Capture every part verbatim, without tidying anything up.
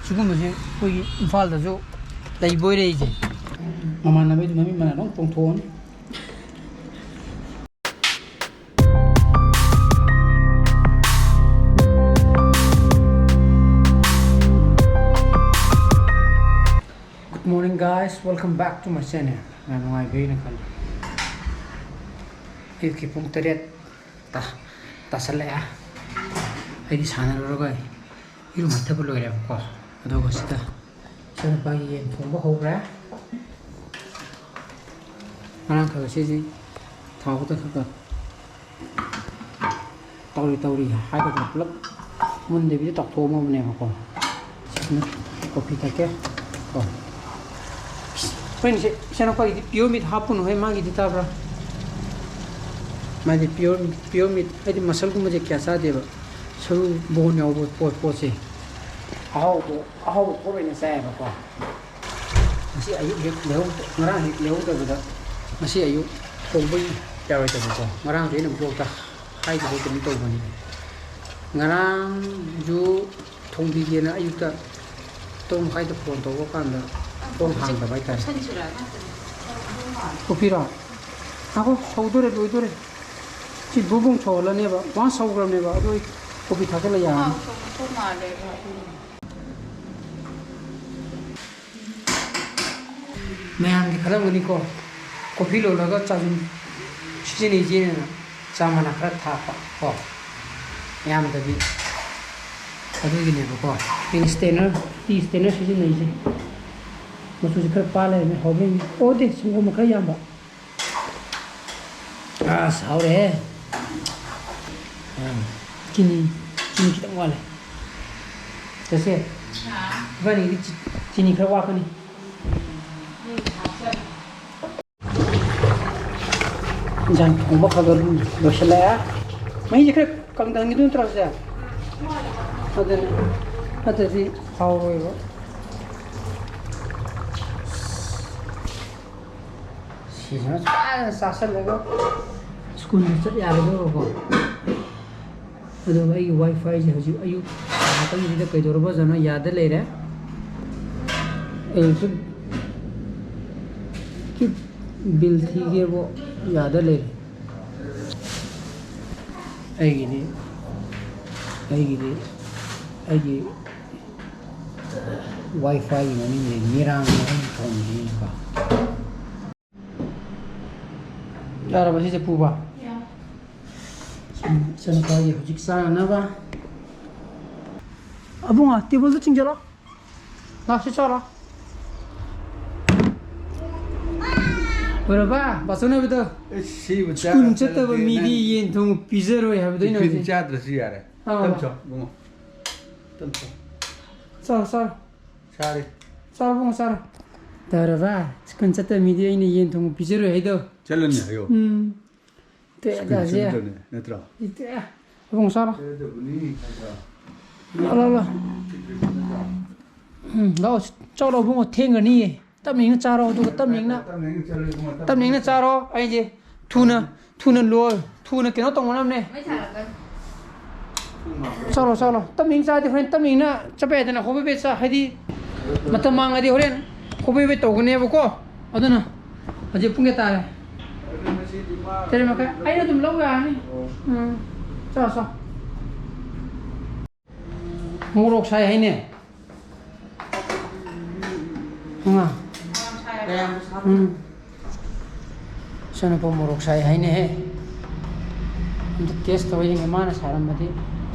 ꯁꯤꯒꯨꯝꯕꯁꯦ ꯑꯩꯈꯣꯏꯒꯤ ꯏꯝꯐꯥꯜꯗꯁꯨ ꯂꯩꯕ ꯑꯣꯏꯔꯦ ꯑꯩꯁꯦ꯫ ꯃꯃꯥꯟꯅꯕꯩꯗꯨ ꯃꯃꯤꯡ ꯃꯅꯥ ꯂꯣꯏ ꯄꯣꯡꯊꯣꯛꯑꯅꯤ꯫ Good morning, guys, welcome back to my channel. ꯌꯥꯝ ꯅꯨꯡꯉꯥꯏꯕꯤꯔꯤꯅ ꯈꯜꯂꯤ꯫ ꯑꯌꯨꯛꯀꯤ ꯄꯨꯡ ꯇꯔꯦꯠ ꯇꯥ-, ꯇꯥꯁꯜꯂꯛꯑꯦ꯫ ꯑꯩꯗꯤ ꯁꯥꯟꯅꯔꯨꯔꯒ ꯏꯔꯨ ꯃꯥꯏꯊꯕ ꯂꯣꯏꯔꯦꯕꯀꯣ꯫ ꯑꯗꯨꯒ ꯁꯤꯗ ꯏꯆꯥꯅꯨꯄꯥꯒꯤ ꯌꯦꯟ ꯊꯣꯡꯕ ꯍꯧꯈ꯭ꯔꯦ꯫ ꯉꯔꯥꯡ ꯈꯔ ꯁꯤꯁꯤ ꯊꯥꯎꯗ ꯈꯔ ꯈꯔ ꯇꯧꯔꯤ ꯇꯧꯔꯤ ꯍꯥꯏꯒꯗ꯭ꯔꯥ, ꯄꯨꯂꯞ ꯃꯨꯟꯗꯕꯤꯗ ꯇꯥꯎꯊꯣꯛꯑꯝꯃꯕꯅꯦꯕꯀꯣ꯫ ꯁꯤꯁꯤꯅ ꯀꯣꯐꯤ ꯊꯛꯀꯦ꯫ ꯀꯣ꯫ ꯑꯩꯈꯣꯏꯅ ꯁꯤ ꯏꯆꯥꯅꯨꯄꯥꯒꯤꯗꯤ pure meat ꯍꯥꯞꯄꯨꯅꯨ ꯍꯦ, ꯃꯥꯒꯤꯗꯤ ꯇꯥꯕ꯭ꯔꯥ? ꯃꯥꯗꯤ pure, pure meat ꯍꯥꯏꯗꯤ muscle ꯒꯨꯝꯕꯁꯦ ꯀꯌꯥ ꯆꯥꯗꯦꯕ꯫ ꯁꯔꯨ bone ꯌꯥꯎꯕ ꯄꯣꯠ, ꯄꯣꯠꯁꯦ꯫ ꯑꯍꯥꯎꯕ, ꯑꯍꯥꯎꯕ ꯄꯣꯠ ꯑꯣꯏꯅ ꯆꯥꯏꯌꯦꯕꯀꯣ꯫ ꯉꯁꯤ ꯑꯌꯨꯛ ꯍꯦꯛ ꯂꯩꯍꯧ-, ꯉꯔꯥꯡ ꯍꯦꯛ ꯂꯩꯍꯧꯗꯕꯗ ꯉꯁꯤ ꯑꯌꯨꯛ ꯊꯣꯡꯕ ꯌꯥꯔꯣꯏꯗꯕꯀꯣ꯫ ꯉꯔꯥꯡꯁꯨ ꯑꯩꯅ vlog ꯇ ꯍꯥꯏꯗꯕ ꯑꯗꯨꯝ ꯇꯧꯕꯅꯤ꯫ ꯉꯔꯥꯡꯁꯨ ꯊꯣꯡꯕꯤꯒꯦꯅ ꯑꯌꯨꯛꯇ ꯇꯔꯨꯛ ꯃꯈꯥꯏꯗ phone ꯇꯧꯕ ꯀꯥꯟꯗ ꯊꯣꯡ ꯍꯥꯡꯗꯕ ꯍꯥꯏꯇꯥꯔꯦ꯫ ꯀꯣꯐꯤꯔꯣ? ꯉꯥꯏꯈꯣ, ꯁꯧꯗꯣꯔꯦ, ꯂꯣꯏꯗꯣꯔꯦ꯫ ꯁꯤ ꯕꯨꯕꯨꯡ ꯁꯧꯍꯜꯂꯅꯦꯕ꯫ ꯋꯥꯟ ꯁꯧꯈ꯭ꯔꯕꯅꯦꯕ, ꯑꯗꯨ ꯑꯩ ꯀꯣꯐꯤ ꯊꯥꯛꯆꯜꯂ ꯌꯥꯔꯅꯤ꯫ ꯃꯌꯥꯝꯗꯤ ꯈꯜꯂꯝꯒꯅꯤꯀꯣ, ꯀꯣꯐꯤ ꯂꯣꯜꯂꯒ ꯆꯥꯖꯨꯝ ꯁꯤꯖꯤꯟꯅꯩꯁꯦꯅ ꯆꯥ ꯃꯅꯥ ꯈꯔ ꯊꯥꯛꯄ ꯀꯣ, ꯌꯥꯝꯗꯕꯤ꯫ ꯑꯗꯨꯒꯤꯅꯦꯕꯀꯣ ꯑꯩꯅ strainer, tea strainer ꯁꯤꯖꯤꯟꯅꯩꯁꯦ꯫ ꯃꯆꯨꯁꯦ ꯈꯔ ꯄꯥ ꯂꯩꯔꯝꯃꯦ, ꯍꯥꯎꯕ꯭ꯔꯥ ꯌꯦꯡꯒꯦ꯫ ꯑꯣ, ꯗꯦ, ꯁꯪꯒꯣꯝ ꯈꯔ ꯌꯥꯝꯕ꯫ ꯑꯁ, ꯍꯥꯎꯔꯦꯍꯦ꯫ ꯎꯝ, ꯆꯤꯅꯤ, ꯆꯤꯅꯤ ꯈꯤꯇꯪ ꯋꯥꯠꯂꯦ꯫ ꯆꯦꯆꯦ, ꯏꯕꯥꯅꯤꯒꯤꯗꯤ ꯆꯤ-, ꯆꯤꯅꯤ ꯈꯔ ꯋꯥꯠꯀꯅꯤ꯫ ꯏꯟꯖꯥꯡ ꯊꯣꯡꯕ ꯈꯔ ꯈꯔ ꯂꯣꯏꯁꯤꯜꯂꯛꯑꯦ꯫ ꯃꯍꯤꯁꯦ ꯈꯔ ꯀꯪꯊꯍꯟꯈꯤꯗꯣꯏ ꯅꯠꯇ꯭ꯔꯣ, ꯆꯦ? ꯑꯗꯨꯅꯤ, ꯅꯠꯇ꯭ꯔꯗꯤ ꯍꯥꯎꯔꯣꯏꯕ꯫ ꯁꯤꯁꯤꯃ ꯐꯖꯅ ꯆꯥꯁꯤꯜꯂꯒ ꯁ꯭ꯀꯨꯜꯗ ꯆꯠ ꯌꯥꯒꯗꯧꯕꯀꯣ꯫ ꯑꯗꯨꯒ ꯑꯩꯒꯤ WiFi ꯁꯦ ꯍꯧꯖꯤꯛ ꯑꯌꯨꯛ ꯑꯩꯒꯤꯁꯤꯗ ꯀꯩꯗꯧꯔꯕꯖꯥꯠꯅꯣ? ꯌꯥꯗ ꯂꯩꯔꯦ꯫ ꯑꯦꯂꯦꯛꯇ꯭ꯔꯤꯛ ꯕꯤꯜ ꯊꯤꯒꯦꯕꯨ ꯌꯥꯗ ꯂꯩꯔꯦ꯫ ꯑꯩꯒꯤꯗꯤ, ꯑꯩꯒꯤꯗꯤ, ꯑꯩꯒꯤ WiFiꯒꯤ ꯃꯃꯤꯡꯁꯦ ꯃꯤꯔꯥꯡꯅ ꯑꯩꯅ ꯊꯣꯟꯕꯅꯤꯅꯀꯣ꯫ ꯌꯥꯔꯕ ꯁꯤꯁꯦ ꯄꯨꯕ? ꯌꯥ꯫ ꯏꯆꯟꯅꯨꯄꯥꯒꯤ ꯍꯧꯖꯤꯛ ꯆꯥꯅꯅꯕ꯫ ꯑꯕꯨꯡꯉꯣ, ꯇꯦꯕꯜꯗ ꯆꯤꯡꯖꯔꯣ꯫ ꯂꯥꯛꯁꯤ ꯆꯥꯔꯣ꯫ ꯂꯣꯏꯔꯕ? ꯕꯥꯆꯧꯅ ꯍꯥꯏꯕꯗꯣ? ꯑꯩꯁ, ꯁꯤꯕꯨ ꯁ꯭ꯀꯨꯜ ꯆꯥꯔ ꯆꯠꯇꯕ ꯆꯠꯂꯗꯤ ꯃꯤꯗꯤ ꯅꯪ ꯌꯦꯟ ꯊꯣꯡꯕ ꯄꯤꯖꯔꯣꯏ ꯍꯥꯏꯕꯗꯣ ꯑꯩꯅ ꯇꯤꯐꯤꯟ ꯍꯧꯖꯤꯛ꯫ ꯆꯥꯗ꯭ꯔꯁꯨ ꯌꯥꯔꯦ꯫ ꯑꯥ꯫ ꯇꯞ ꯆꯥꯎ, ꯏꯕꯨꯡꯉꯣ꯫ ꯇꯞ ꯆꯥꯎ꯫ ꯆꯥꯔꯣ, ꯆꯥꯔꯣ꯫ ꯁꯥꯔꯦ꯫ ꯆꯥꯔꯣ, ꯏꯕꯨꯡꯉꯣ, ꯆꯥꯔꯣ꯫ ꯇꯧꯔꯕ? ꯁ꯭ꯀꯨꯜ ꯆꯠꯇꯕ ꯃꯤꯗꯤ ꯑꯩꯅ ꯌꯦꯟ ꯊꯣꯡꯕ ꯄꯤꯖꯔꯣꯏ ꯍꯥꯏꯗꯣ꯫ ꯆꯠꯂꯅꯤ ꯍꯥꯏꯌꯣ꯫ ꯎꯝ꯫ ꯇꯦ, ꯁ꯭ꯀꯨꯜ ꯗꯥꯁꯦ꯫ ꯆꯠꯇꯕꯅꯦ, ꯅꯠꯇ꯭ꯔꯣ? ꯏꯇꯦ꯫ ꯏꯕꯨꯡꯉꯣ, ꯆꯥꯔꯣ꯫ ꯆꯠꯇꯕꯅꯤ, ꯅꯠꯇ꯭ꯔꯣ? ꯂꯥꯛꯑꯣ, ꯂꯥꯛꯑꯣ, ꯂꯥꯛꯑꯣ꯫ ꯎꯝ, ꯂꯥꯛꯑꯣ, ꯆꯥꯔꯣ, ꯏꯕꯨꯡꯉꯣ, ꯊꯦꯡꯒ꯭ꯔꯅꯤꯌꯦ꯫ ꯇꯞꯅ ꯏꯪꯅ ꯆꯥꯔꯣ, ꯑꯗꯨꯒ ꯇꯞꯅ ꯏꯪꯅ, ꯇꯞꯅ ꯏꯪꯅ ꯆꯠꯂꯨ, ꯏꯕꯨꯡꯉꯣ, ꯇꯞꯅ ꯇꯞꯅ ꯏꯪꯅ ꯏꯪꯅ ꯆꯥꯔꯣ꯫ ꯑꯩꯁꯦ ꯊꯨꯅ, ꯊꯨꯅ ꯂꯣꯏ, ꯊꯨꯅ ꯀꯩꯅꯣ ꯇꯧꯅꯅꯕꯅꯦ꯫ ꯃꯩ ꯊꯥꯔꯛꯀꯅꯤ꯫ ꯆꯥꯔꯣ, ꯆꯥꯔꯣ꯫ ꯇꯞꯅ ꯏꯪ ꯆꯥꯔꯗꯤ ꯍꯣꯔꯦꯟ ꯇꯞꯅ ꯏꯪꯅ ꯆꯠꯄ ꯌꯥꯏꯗꯅ, ꯍꯣꯕꯦ ꯍꯣꯕꯦ ꯆꯥ-, ꯍꯥꯏꯗꯤ ꯃꯇꯝ ꯃꯥꯡꯉꯗꯤ ꯍꯣꯔꯦꯟ ꯍꯣꯕꯦ ꯍꯣꯕꯦ ꯇꯧꯒꯅꯦꯕꯀꯣ꯫ ꯑꯗꯨꯅ ꯍꯧꯖꯤꯛ ꯄꯨꯡ ꯀꯌꯥ ꯇꯥꯔꯦ? ꯇꯔꯦꯠ ꯃꯈꯥꯏ꯫ ꯑꯩꯅ ꯑꯗꯨꯝ ꯂꯧ ꯌꯥꯔꯅꯤ꯫ ꯎꯝ꯫ ꯆꯥꯔꯣ, ꯆꯥꯔꯣ꯫ ꯃꯣꯔꯣꯛ ꯁꯥꯏ ꯍꯥꯏꯅꯦ꯫ ꯑꯉꯥꯡ꯫ ꯎꯝ꯫ ꯏꯆꯥꯅꯨꯄꯥ ꯃꯣꯔꯣꯛ ꯁꯥꯏ ꯍꯥꯏꯅꯦꯍꯦ꯫ ꯑꯝꯇ ꯇꯦꯁ ꯇꯧꯔ ꯌꯦꯡꯒꯦ꯫ ꯃꯥꯅ ꯁꯥꯔꯝꯃꯗꯤ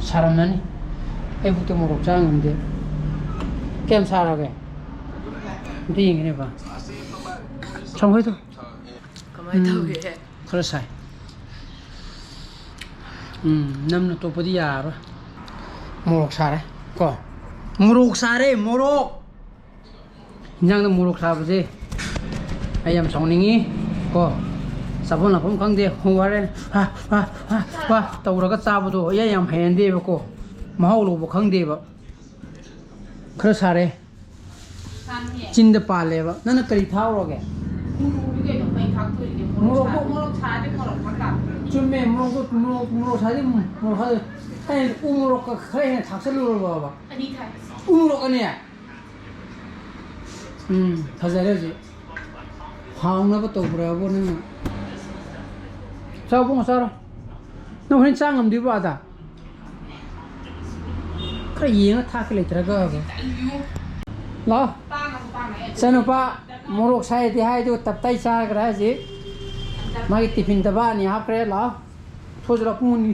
ꯁꯥꯔꯝꯃꯅꯤ꯫ ꯑꯩꯕꯨꯛꯇ ꯃꯣꯔꯣꯛ ꯆꯥ ꯉꯝꯗꯦ꯫ ꯀꯌꯥꯝ ꯁꯥꯔꯒꯦ? ꯑꯝꯇ ꯌꯦꯡꯒꯦꯅꯦꯕ꯫ ꯁꯪꯍꯣꯏꯗꯣ꯫ ꯀꯃꯥꯏꯅ ꯎꯝ, ꯇꯧꯒꯦ? ꯈꯔ ꯁꯥꯏ꯫ ꯎꯝ, ꯅꯝꯅ ꯇꯣꯞꯄꯗꯤ ꯌꯥꯔꯔꯣꯏ꯫ ꯃꯣꯔꯣꯛ ꯁꯥꯔꯦ ꯀꯣ꯫ ꯃꯣꯔꯣꯛ ꯁꯥꯔꯦ, ꯃꯣꯔꯣꯛ꯫ ꯏꯟꯖꯥꯡꯗ ꯃꯣꯔꯣꯛ ꯁꯥꯕꯁꯦ ꯑꯩ ꯌꯥꯝ ꯁꯥꯎꯅꯤꯡꯉꯤ ꯀꯣ꯫ ꯆꯥꯐꯝ ꯂꯥꯛꯐꯝ ꯈꯪꯗꯦ꯫ ꯋꯥꯔꯦ꯫ ꯍꯥ, ꯍꯥ, ꯍꯥ, ꯍꯥ ꯇꯧꯔꯒ ꯆꯥꯕꯗꯣ ꯑꯩ ꯌꯥꯝ ꯍꯩꯅꯗꯦꯕꯀꯣ꯫ ꯃꯍꯥꯎ ꯂꯧꯕ ꯈꯪꯗꯦꯕ꯫ ꯈꯔ ꯁꯥꯔꯦ꯫ ꯆꯤꯟꯗ ꯄꯥꯜꯂꯦꯕ꯫ ꯅꯪꯅ ꯀꯔꯤ ꯊꯥꯛꯎꯔꯒꯦ? ꯃꯣꯔꯣꯛꯇꯣ, ꯃꯣꯔꯣꯛ ꯁꯥꯔꯗꯤ ꯃꯣꯔꯣꯛ ꯈꯔ ꯀꯥꯞꯄꯣ꯫ ꯆꯨꯝꯃꯦ, ꯃꯣꯔꯣꯛꯇꯣ, ꯃꯣꯔꯣꯛ, ꯃꯣꯔꯣꯛ ꯁꯥꯔꯗꯤ ꯃꯣꯔꯣꯛ ꯈꯔ ꯑꯩꯅ ꯎ ꯃꯣꯔꯣꯛꯀ ꯈꯔ ꯍꯦꯟꯅ ꯊꯥꯛꯆꯜꯂꯨꯔꯕꯕ? ꯑꯅꯤ ꯊꯥꯏ꯫ ꯎ ꯃꯣꯔꯣꯛ ꯑꯅꯤ? ꯎꯝ, ꯐꯖꯔꯦ ꯍꯧꯖꯤꯛ꯫ ꯍꯥꯎꯅꯕ ꯇꯧꯕ꯭ꯔꯥꯕꯨ ꯅꯪꯅ? ꯆꯥꯎ ꯏꯕꯨꯡꯉꯣ, ꯆꯥꯔꯣ꯫ ꯅꯪ ꯍꯣꯔꯦꯟ ꯆꯥ ꯉꯝꯗꯣꯏꯕ ꯑꯗ? ꯈꯔ ꯌꯦꯡꯉ ꯊꯥꯛꯀꯦ ꯂꯩꯇ꯭ꯔꯒꯕ꯫ ꯂꯥꯛꯑꯣ꯫ ꯏꯆꯥꯅꯨꯄꯥ ꯃꯣꯔꯣꯛ ꯁꯥꯏꯗꯤ ꯍꯥꯏ, ꯑꯗꯨꯒ ꯇꯞꯇꯥꯏ ꯆꯥꯈ꯭ꯔꯦ ꯍꯧꯖꯤꯛ꯫ ꯃꯥꯒꯤ ꯇꯤꯐꯤꯟ ꯗꯕꯥ ꯑꯅꯤ ꯍꯥꯞꯈ꯭ꯔꯦ꯫ ꯂꯥꯛꯑꯣ꯫ ꯊꯣꯛꯑꯁꯤ ꯂꯥꯛꯑꯣ, ꯄꯨꯡ ꯑꯅꯤ,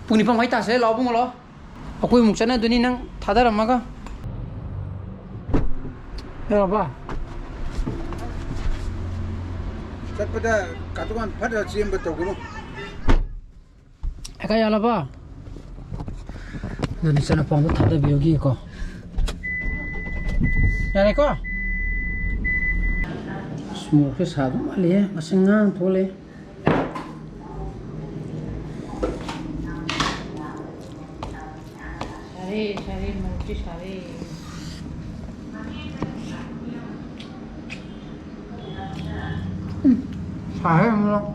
ꯄꯨꯡ ꯅꯤꯄꯥꯟ ꯃꯈꯥꯏ ꯇꯥꯁꯤꯜꯂꯦ꯫ ꯂꯥꯛꯑꯣ ꯏꯕꯨꯡꯉꯣ, ꯂꯥꯛꯑꯣ꯫ ꯑꯩꯈꯣꯏ ꯑꯃꯨꯛ ꯆꯠꯅꯗꯣꯏꯅꯤ ꯅꯪ ꯊꯥꯗꯔꯝꯃꯒ꯫ ꯌꯥꯔꯕ? ꯆꯠꯄꯗ ꯀꯥꯇꯨꯀꯥꯟ ꯐꯠ ꯆꯦꯟꯕ ꯇꯧꯒꯅꯨ꯫ ꯍꯦꯛ ꯌꯥꯜꯂꯕ? ꯑꯗꯨꯅꯤ ꯏꯆꯥꯅꯨꯄꯥ ꯑꯝꯇ ꯊꯥꯗꯕꯤꯔꯨꯒꯦꯀꯣ꯫ ꯌꯥꯔꯦꯀꯣ? ꯑꯁ, ꯃꯣꯔꯣꯛꯁꯦ ꯁꯥꯗꯧ ꯃꯥꯜꯂꯤꯍꯦ, ꯃꯁꯤ ꯉꯥꯡ ꯊꯣꯛꯂꯛꯑꯦ꯫ ꯁꯥꯔꯦ, ꯁꯥꯔꯦ, ꯃꯣꯔꯣꯛꯁꯦ ꯁꯥꯔꯦ꯫ ꯎꯝ, ꯁꯥꯔꯦ ꯃꯣꯔꯣꯛ꯫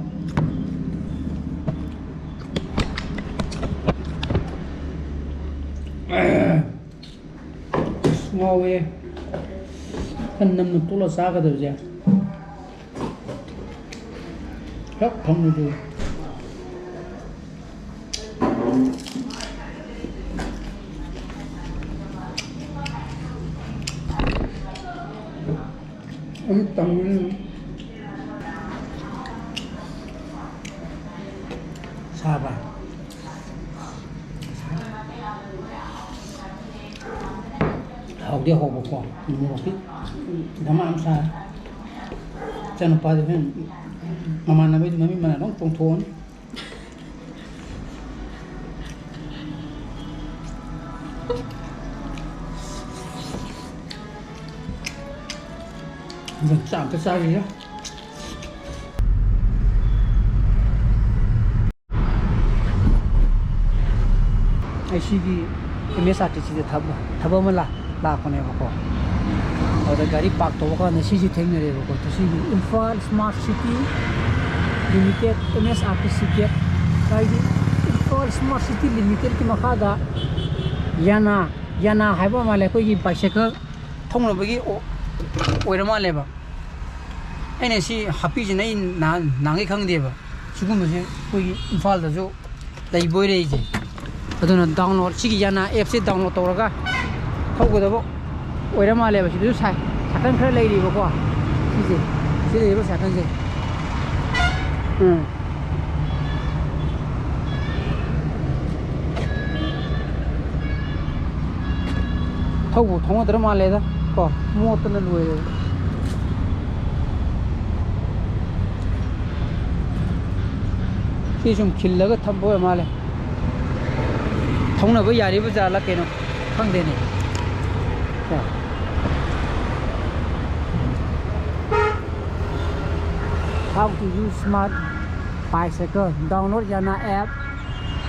ꯑꯁ, ꯉꯥꯎꯋꯦ꯫ ꯈꯔ ꯅꯝꯅ ꯇꯣꯠꯂ ꯆꯥꯒꯗꯕꯁꯦ꯫ ꯍꯦꯛ ꯐꯪꯉꯨꯗꯦ꯫ ꯑꯃꯨꯛ ꯇꯪꯉꯅꯤ꯫ ꯁꯥꯕ꯭ꯔꯥ? ꯍꯥꯎꯗꯤ ꯍꯥꯎꯕꯀꯣ, ꯃꯣꯔꯣꯛꯇꯤ ꯙꯃꯥ ꯑꯃ ꯁꯥꯔꯦ꯫ ꯏꯆꯥꯅꯨꯄꯥꯗꯨ ꯍꯣꯔꯦꯟ ꯃꯃꯥꯟꯅꯕꯩꯗꯨ ꯃꯃꯤꯠ ꯃꯅꯥ ꯂꯣꯏ ꯆꯣꯡꯊꯣꯛꯑꯅꯤ꯫ ꯑꯗꯨ ꯆꯥꯛ ꯑꯝꯇ ꯆꯥꯈꯤꯒꯦ꯫ ꯑꯩ ꯁꯤꯒꯤ ꯑꯦꯝ ꯑꯦꯁ ꯑꯥꯔ ꯇꯤ ꯁꯤꯗ ꯊꯕꯛ, ꯊꯕꯛ ꯑꯃ ꯂꯥꯛ-, ꯂꯥꯛꯄꯅꯦꯕꯀꯣ꯫ ꯑꯗꯨꯗ ꯒꯥꯔꯤ ꯄꯥꯔꯛ ꯇꯧꯕ ꯀꯥꯟꯗ ꯁꯤꯁꯨ ꯊꯦꯡꯅꯔꯦꯕꯀꯣ꯫ ꯁꯤꯒꯤ Imphal smart city limited, M S R T C get ꯍꯥꯏꯗꯤ ꯏꯝꯐꯥꯜ ꯁ꯭ꯃꯥꯔꯠ ꯁꯤꯇꯤ ꯂꯤꯃꯤꯇꯦꯠꯀꯤ ꯃꯈꯥꯗ ꯌꯥꯅꯥ, ꯌꯥꯅꯥ ꯍꯥꯏꯕ ꯃꯥꯜꯂꯦ, ꯑꯩꯈꯣꯏꯒꯤ ꯕꯥꯏꯁꯥꯏꯀꯜ ꯊꯧꯅꯕꯒꯤ ꯑꯣ-, ꯑꯣꯏꯔ ꯃꯥꯜꯂꯦꯕ꯫ ꯑꯩꯅ ꯁꯤ ꯍꯥꯞꯄꯤꯁꯤꯅ ꯑꯩ ꯅꯍꯥꯟ, ꯅꯍꯥꯟꯈꯩ ꯈꯪꯗꯦꯕ꯫ ꯁꯤꯒꯨꯝꯕꯁꯦ ꯑꯩꯈꯣꯏꯒꯤ ꯏꯝꯐꯥꯜꯗꯁꯨ ꯂꯩꯕꯣꯏꯔꯦ ꯑꯩꯁꯦ꯫ ꯑꯗꯨꯅ ꯗꯥꯎꯟꯂꯣꯗ, ꯁꯤꯒꯤ ꯌꯥꯅꯥ ꯑꯦꯞꯁꯦ ꯗꯥꯎꯟꯂꯣꯗ ꯇꯧꯔꯒ ꯊꯧꯒꯗꯕ ꯑꯣꯏꯔ ꯃꯥꯜꯂꯦꯕ꯫ ꯁꯤꯗꯁꯨ ꯁꯥꯏ-, ꯁꯥꯏꯀꯜ ꯈꯔ ꯂꯩꯔꯤꯕꯀꯣ꯫ ꯁꯤꯁꯦ, ꯁꯤ ꯂꯩꯔꯤꯕ ꯁꯥꯏꯀꯜꯁꯦ꯫ ꯎꯝ꯫ ꯊꯧꯕꯨ ꯊꯧꯅꯗ꯭ꯔ ꯃꯥꯜꯂꯦꯗ ꯀꯣ, ꯃꯣꯠꯇꯅ ꯂꯣꯏꯔꯦ꯫ ꯁꯤ ꯁꯨꯝ ꯈꯤꯜꯂꯒ ꯊꯝꯕ ꯑꯣꯏꯔ ꯃꯥꯜꯂꯦ꯫ ꯊꯧꯅꯕ ꯌꯥꯔꯤꯕ ꯖꯥꯠꯂ ꯀꯩꯅꯣ ꯈꯪꯗꯦꯅꯦ꯫ How to use smart bicycle? Download Yana app,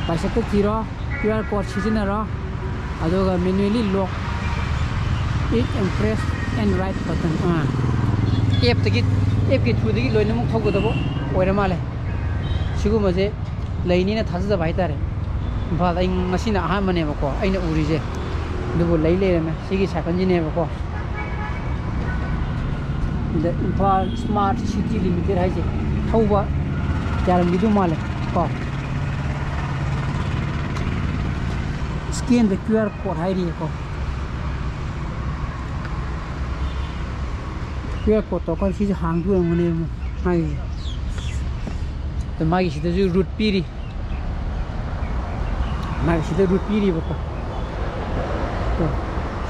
bicycle ꯊꯤꯔꯣ, QR code ꯁꯤꯖꯤꯟꯅꯔꯣ, ꯑꯗꯨꯒ manually lock it and press and right button. ꯑꯥ, ꯑꯦꯞꯇꯒꯤ, ꯑꯦꯞꯀꯤ ꯊ꯭ꯔꯨꯗꯒꯤ ꯂꯣꯏꯅꯃꯛ ꯊꯧꯒꯗꯕ ꯑꯣꯏꯔ ꯃꯥꯜꯂꯦ꯫ ꯁꯤꯒꯨꯝꯕꯁꯦ ꯂꯩꯅꯤꯅ ꯊꯥꯖꯗꯕ ꯍꯥꯏꯇꯥꯔꯦ꯫ ꯏꯝꯐꯥꯜꯗ ꯑꯩ ꯉꯁꯤꯅ ꯑꯍꯥꯟꯕꯅꯦꯕꯀꯣ ꯑꯩꯅ ꯎꯔꯤꯁꯦ, ꯑꯗꯨꯕꯨ ꯂꯩ ꯂꯩꯔꯝꯃꯦ꯫ ꯁꯤꯒꯤ ꯁꯥꯏꯀꯜꯁꯤꯅꯦꯕꯀꯣ꯫ ꯑꯗ ꯏꯝꯐꯥꯜ ꯁ꯭ꯃꯥꯔꯠ ꯁꯤꯇꯤ ꯂꯤꯃꯤꯇꯦꯠ ꯍꯥꯏꯁꯦ ꯊꯧꯕ ꯌꯥꯔꯝꯈꯤꯗꯧ ꯃꯥꯜꯂꯦ ꯀꯣ꯫ Scan the QR code ꯍꯥꯏꯔꯤꯌꯦꯀꯣ꯫ QR code ꯇꯧꯔꯀꯥꯟꯗ ꯁꯤꯁꯦ ꯍꯥꯡꯗꯣꯏ ꯑꯣꯏꯔꯝꯒꯅꯦꯕ ꯃꯥꯒꯤꯁꯦ꯫ ꯑꯗ ꯃꯥꯒꯤ ꯁꯤꯗꯁꯨ route ꯄꯤꯔꯤ꯫ ꯃꯥꯒꯤ ꯁꯤꯗ route ꯄꯤꯔꯤꯕꯀꯣ꯫ ꯇꯣ,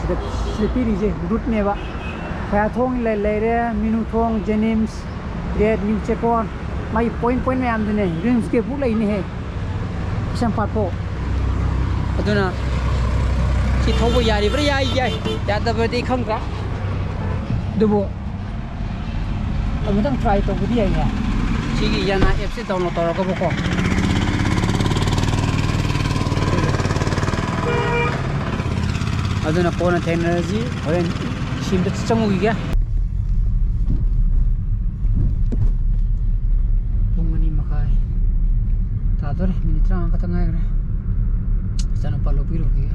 ꯁꯤꯗ, ꯁꯤꯗ ꯄꯤꯔꯤꯁꯦ routeꯅꯦꯕ꯫ ꯈꯌꯥꯊꯣꯡ ꯂꯩ-, ꯂꯩꯔꯦ, ꯃꯤꯅꯨꯊꯣꯡ, ꯖꯦꯅꯤꯝꯁ, ꯒ꯭ꯔꯦꯠ ꯅ꯭ꯌꯨ ꯆꯦꯛꯀꯣꯟ, ꯃꯥꯒꯤ point point ꯃꯌꯥꯝꯗꯨꯅꯦ, ꯔꯤꯝꯁꯀꯤ ꯄꯨꯛ ꯂꯩꯅꯦꯍꯦ, ꯀꯩꯁꯥꯝꯄꯥꯠꯐꯥꯎ꯫ ꯑꯗꯨꯅ ꯁꯤ ꯊꯧꯕ ꯌꯥꯔꯤꯕ꯭ꯔꯥ? ꯌꯥꯏ, ꯌꯥꯏ, ꯌꯥꯗꯕꯗꯤ ꯈꯪꯗ꯭ꯔꯦ꯫ ꯑꯗꯨꯕꯨ ꯑꯃꯨꯛꯇꯪ try ꯇꯧꯕꯗꯤ ꯌꯥꯏꯅꯦ꯫ ꯁꯤꯒꯤ ꯌꯥꯅꯥ ꯑꯦꯞꯁꯦ download ꯇꯧꯔꯒꯕꯀꯣ꯫ ꯑꯗꯨꯅ ꯀꯣꯟꯅ ꯊꯦꯡꯅꯔꯁꯤ꯫ ꯍꯣꯔꯦꯟ ꯁꯤꯝꯗ ꯆꯪꯉꯨꯈꯤꯒꯦ꯫ ꯄꯨꯡ ꯑꯅꯤ ꯃꯈꯥꯏ ꯇꯥꯗꯣꯔꯦ, ꯃꯤꯅꯤꯠ ꯇꯔꯥꯃꯉꯥ ꯈꯛꯇ ꯉꯥꯏꯈ꯭ꯔꯦ꯫ ꯏꯆꯥꯅꯨꯄꯥ ꯂꯧꯕꯤꯔꯨꯒꯦ꯫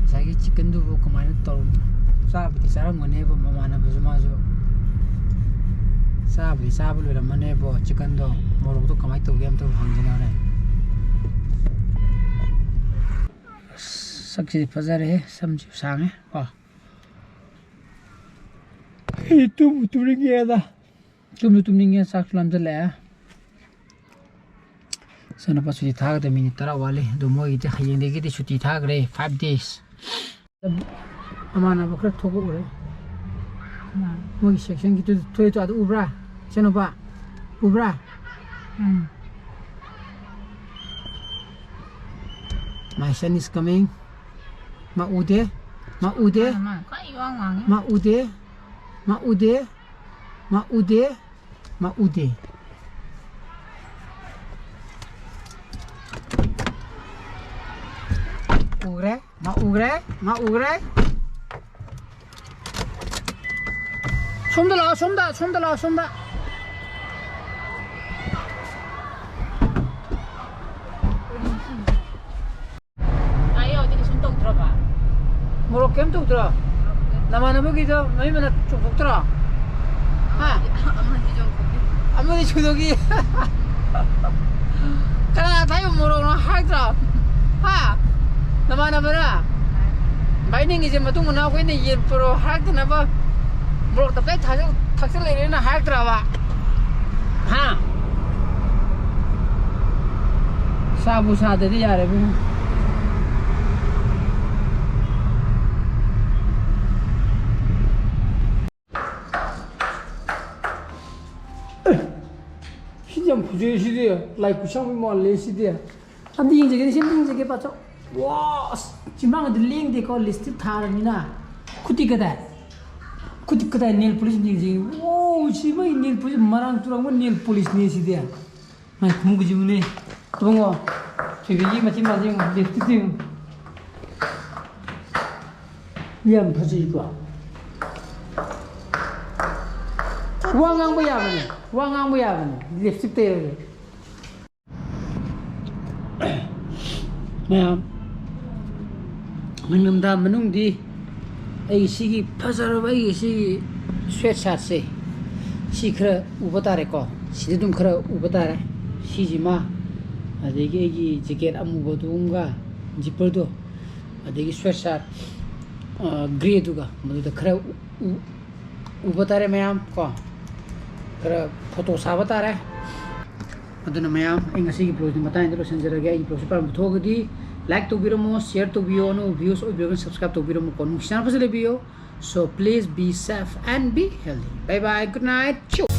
ꯉꯁꯥꯏꯒꯤ ꯆꯤꯛꯀꯟꯗꯨꯕꯨ ꯀꯃꯥꯏꯅ ꯇꯧꯔꯝ-, ꯆꯥꯕꯨꯗꯤ ꯆꯥꯔꯝꯒꯅꯦꯕ ꯃꯃꯥꯟꯅꯕꯁꯨ ꯃꯥꯁꯨ꯫ ꯆꯥꯕꯨꯗꯤ ꯆꯥꯕ ꯂꯣꯏꯔꯝꯃꯅꯦꯕꯣ ꯆꯤꯛꯀꯟꯗꯣ꯫ ꯃꯣꯔꯣꯛꯇꯣ ꯀꯃꯥꯏꯅ ꯇꯧꯒꯦ ꯑꯝꯇ ꯍꯪꯒꯦꯅꯦ ꯍꯣꯔꯦꯟ꯫ ꯑꯁ, ꯁꯛꯁꯤꯗꯤ ꯐꯖꯔꯦꯍꯦ, ꯁꯝꯁꯨ ꯁꯥꯡꯉꯦ ꯀꯣ꯫ ꯑꯩ ꯇꯨꯝꯕꯨ ꯇꯨꯝꯅꯤꯡꯉꯦꯗ꯫ ꯇꯨꯝꯁꯨ ꯇꯨꯝꯅꯤꯡꯉꯦ, ꯆꯥꯛꯁꯨ ꯂꯥꯝꯁꯤꯜꯂꯛꯑꯦ꯫ ꯏꯆꯥꯅꯨꯄꯥ ꯁꯨꯇꯤ ꯊꯥꯒꯗꯕ ꯃꯤꯅꯤꯠ ꯇꯔꯥ ꯋꯥꯠꯂꯤ꯫ ꯑꯗꯨ ꯃꯣꯏꯒꯤꯗꯤ ꯍꯌꯦꯡꯗꯒꯤꯗꯤ ꯁꯨꯇꯤ ꯊꯥꯈ꯭ꯔꯦ, five days꯫ ꯃꯃꯥꯟꯅꯕ ꯈꯔ ꯊꯣꯛꯂꯛꯎꯔꯦ꯫ ꯃꯣꯏꯒꯤ sectionꯒꯤꯗꯨ ꯊꯣꯛꯂꯛꯏꯗꯣ ꯑꯗꯨ ꯎꯕ꯭ꯔꯥ? ꯏꯆꯥꯅꯨꯄꯥ, ꯎꯕ꯭ꯔꯥ? ꯎꯝ꯫ My son is coming. ꯃꯥ ꯎꯗꯦ? ꯃꯥ ꯎꯗꯦ? ꯃꯥ, ꯃꯥ ꯈ꯭ꯋꯥꯏ ꯏꯋꯥꯡ ꯋꯥꯡꯉꯦ꯫ ꯃꯥ ꯎꯗꯦ? ꯃꯥ ꯎꯗꯦ? ꯃꯥ ꯎꯗꯦ? ꯃꯥ ꯎꯗꯦ? ꯎꯈ꯭ꯔꯦ? ꯃꯥ ꯎꯈ꯭ꯔꯦ? ꯃꯥ ꯎꯈ꯭ꯔꯦ? ꯁꯣꯝꯗ ꯂꯥꯛꯑꯣ, ꯁꯣꯝꯗ, ꯁꯣꯝꯗ ꯂꯥꯛꯑꯣ, ꯁꯣꯝꯗ꯫ ꯑꯥ, ꯌꯧꯔꯗꯤ ꯀꯩꯁꯨꯝ ꯇꯧꯗ꯭ꯔꯕ? ꯃꯣꯔꯣꯛ ꯀꯩꯝ ꯇꯧꯗ꯭ꯔꯣ? ꯅꯃꯥꯟꯅꯕꯒꯤꯗꯣ ꯃꯃꯤꯠ ꯃꯅꯥ ꯆꯣꯡꯊꯣꯛꯇ꯭ꯔꯣ? ꯍꯥ? ꯑꯃꯗꯤ ꯆꯣꯡꯊꯣꯛꯈꯤ꯫ ꯑꯃꯗꯤ ꯆꯣꯡꯊꯣꯛꯈꯤ꯫ ꯀꯅꯥ ꯊꯥꯏꯕ ꯃꯣꯔꯣꯛꯅꯣ ꯍꯥꯏꯔꯛꯇ꯭ꯔꯣ? ꯍꯥ? ꯅꯃꯥꯟꯅꯕꯔꯥ? ꯚꯥꯏ, ꯅꯪꯒꯤꯁꯦ ꯃꯇꯨꯡ ꯃꯅꯥꯎ ꯑꯩꯈꯣꯏꯅ ꯌꯦꯟ ꯄꯨꯔꯛꯑꯣ ꯍꯥꯏꯔꯛꯇꯅꯕ ꯃꯣꯔꯣꯛ ꯇꯞꯇꯥꯏ ꯊꯥꯖ-, ꯊꯛꯆꯜꯂꯛꯏꯅꯦꯅ ꯍꯥꯏꯔꯛꯇ꯭ꯔꯕ? ꯍꯥ? ꯁꯥꯕꯨ ꯁꯥꯗ꯭ꯔꯗꯤ ꯌꯥꯔꯦ ꯏꯕꯨꯡꯉꯣ꯫ ꯑꯦ, ꯁꯤꯗꯤ ꯌꯥꯝ ꯐꯖꯩ, ꯁꯤꯗꯤ ꯂꯥꯏ ꯈꯨꯠꯁꯥꯡꯕꯤ ꯃꯥꯜꯂꯦ ꯁꯤꯗꯤ꯫ ꯑꯝꯇ ꯌꯦꯡꯖꯒꯦ, ꯁꯤ ꯑꯝꯇ ꯌꯦꯡꯖꯒꯦ, ꯄꯥꯆꯧ꯫ ꯋꯥ, ꯑꯁ, ꯆꯤꯟꯕꯥꯡꯒꯗꯤ ꯂꯦꯡꯗꯦꯀꯣ, lipstick ꯊꯥꯔꯕꯅꯤꯅ꯫ ꯈꯨꯠꯇꯤ ꯀꯗꯥꯏ? ꯈꯨꯠꯇꯤ ꯀꯗꯥꯏ? Nail polish ꯑꯝꯇ ꯌꯦꯡꯖꯒꯦ꯫ ꯋꯥꯎ, ꯁꯤ ꯃꯣꯏ nail polish ꯃꯔꯥꯡ ꯇꯨꯔꯥꯡꯕ nail polishꯅꯦ ꯁꯤꯗꯤ꯫ ꯃꯥꯏ ꯈꯣꯡꯎꯞꯀꯁꯦ ꯌꯦꯡꯉꯨꯅꯦ꯫ ꯏꯕꯨꯡꯉꯣ, ꯊꯣꯏꯕꯤꯒꯤ ꯃꯆꯤꯟ ꯃꯆꯤꯟ lipstickꯇꯨ ꯌꯦꯡꯉꯨ꯫ ꯌꯥꯝ ꯐꯖꯩꯀꯣ꯫ ꯋꯥ ꯉꯥꯡꯕ ꯌꯥꯕꯅꯦ, ꯋꯥ ꯉꯥꯡꯕ ꯌꯥꯕꯅꯦ, lipstick ꯇꯩꯔꯒ꯫ ꯃꯌꯥꯝ, ꯅꯤꯡꯊꯝꯊꯥ ꯃꯅꯨꯡꯗꯤ ꯑꯩꯒꯤ ꯁꯤꯒꯤ ꯐꯖꯔꯕ ꯑꯩꯒꯤ ꯁꯤꯒꯤ ꯁ꯭ꯋꯦꯠ ꯁꯥꯔꯠꯁꯦ ꯁꯤ ꯈꯔ ꯎꯕ ꯇꯥꯔꯦꯀꯣ꯫ ꯁꯤꯗ ꯑꯗꯨꯝ ꯈꯔ ꯎꯕ ꯇꯥꯔꯦ꯫ ꯁꯤꯁꯤꯃ, ꯑꯗꯒꯤ ꯑꯩꯒꯤ ꯖꯦꯀꯦꯠ ꯑꯃꯨꯕꯗꯨꯒ, ꯖꯤꯞꯄꯔꯗꯣ, ꯑꯗꯒꯤ ꯁ꯭ꯋꯦꯠ ꯁꯥꯔꯠ ꯒ꯭ꯔꯦꯗꯨꯒ ꯃꯗꯨꯗ ꯈꯔ ꯎ- ꯎ- ꯎꯕ ꯇꯥꯔꯦ ꯃꯌꯥꯝ ꯀꯣ꯫ ꯈꯔ ꯐꯣꯇꯣ ꯁꯥꯕ ꯇꯥꯔꯦ꯫ ꯑꯗꯨꯅ ꯃꯌꯥꯝ, ꯑꯩ ꯉꯁꯤꯒꯤ ꯕ꯭ꯂꯣꯒꯁꯤ ꯃꯇꯥꯡꯗ ꯂꯣꯏꯁꯤꯟꯖꯔꯒꯦ꯫ ꯑꯩꯒꯤ ꯕ꯭ꯂꯣꯒꯁꯤ ꯄꯥꯝꯕ ꯊꯣꯛꯑꯒꯗꯤ ꯂꯥꯏꯛ ꯇꯧꯕꯤꯔꯝꯃꯣ, ꯁꯤꯌꯔ ꯇꯧꯕꯤꯌꯣ, ꯑꯅꯧꯕ ꯚ꯭ꯌꯨꯁ ꯑꯣꯏꯕꯤꯔꯒꯅ ꯁꯕꯁꯀ꯭ꯔꯥꯏꯕ ꯇꯧꯕꯤꯔꯝꯃꯣꯀꯣ꯫ ꯅꯨꯡꯁꯤꯅ ꯐꯖꯅ ꯂꯩꯕꯤꯌꯣ꯫ So please be safe and be healthy. Bye bye, good night.